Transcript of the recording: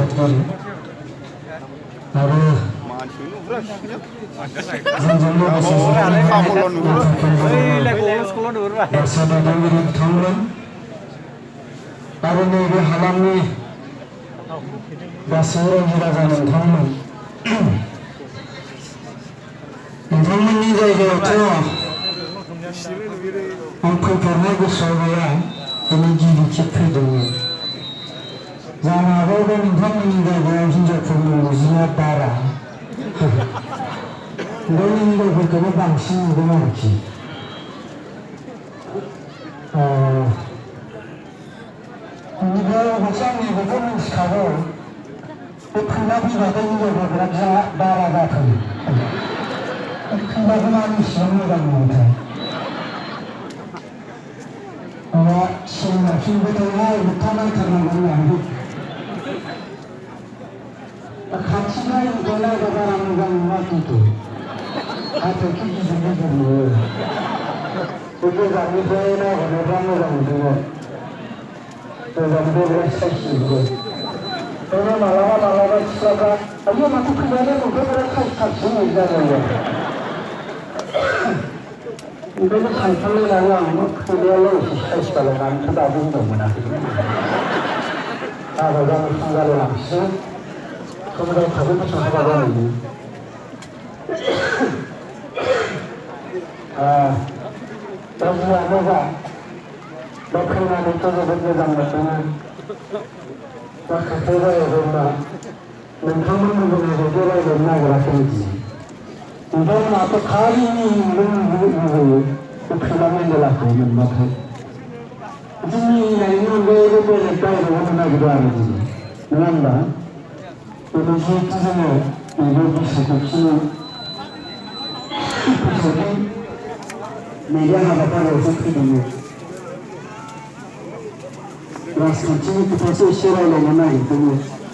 आफादगिरि आरो जोंजों लोगोसे बाक्सा दैदेनगिरि बिथांमोन आरो नैबे हालामनि गासै रायजो राजा नोंथांमोन नोंथांमोननि जायगायावथ' आं फैफेरनाय गोसोआव गैया दिनै गिबि खेब फैदोंमोन जानो हागौ बे नोंथांमोननि जायगायाव हिनजावफोरनि अनजिमाया बारा ओंखायनो हिनजावफोरखौबो बांसिन नुदों आरोखि बेनिफ्राय अबयसे आं नैबेखौ मिथिखागौ बे फैना फैबाथाय हिनजावफोरा बिराद बारा जाथारो फैबाबो आं इसेबां मोजां मोनोथाय माबा सिनेमाफिल्मबो दंहाय होबथा नायथारनांगौ होननानै खाथिनिफ्राय नुनायखौ बारा मोजां नुवा खिन्थु हाथरखि गिदिर गिदिर नुयो बे गोजाननिफ्राय नायहरनोब्ला मोजां नुदोंमोन गोजाननिफ्राय बिराद साइज नुदों ओंखायनो मालाबा सिख्लाफ्रा आयौ माथो फैनानै नोंखौ बिराद साइज साबसिन नुयो जायो ओंखायनो सानफ्लांलायनानै आं फैनायाल' एसे साइज बालायनानैथ' दाबो हिनजाव मोनाखै हाबा जानो थांगालायलांसै समुदाय थाखो बेसेबां हाबा जानायनि दा जियानो जा दा फैनानैथ' जोबोद मोजां मोनदों दा खोथाया जाहैबायब्ला नोंथांमोननि बुंनायखौ रायज्लायनो नागिराखै बिदि नोंथांमोनाथ' खालि लुबैयो बे फैला मेन्देलाखौ मोनबाथाय जोंनि नायनि अनगायैबो बेलेग बायरायाव होनो नागिरो आरो दिनै नङा होनबा दिनै जिहेतु जोङो नैबे बिसायख'थिनि फोसावथाय नैबे हाबाफारियावसो फैदोंमोन राजखान्थिनि खोथासो एसे रायज्लायनो नागिरदोंमोन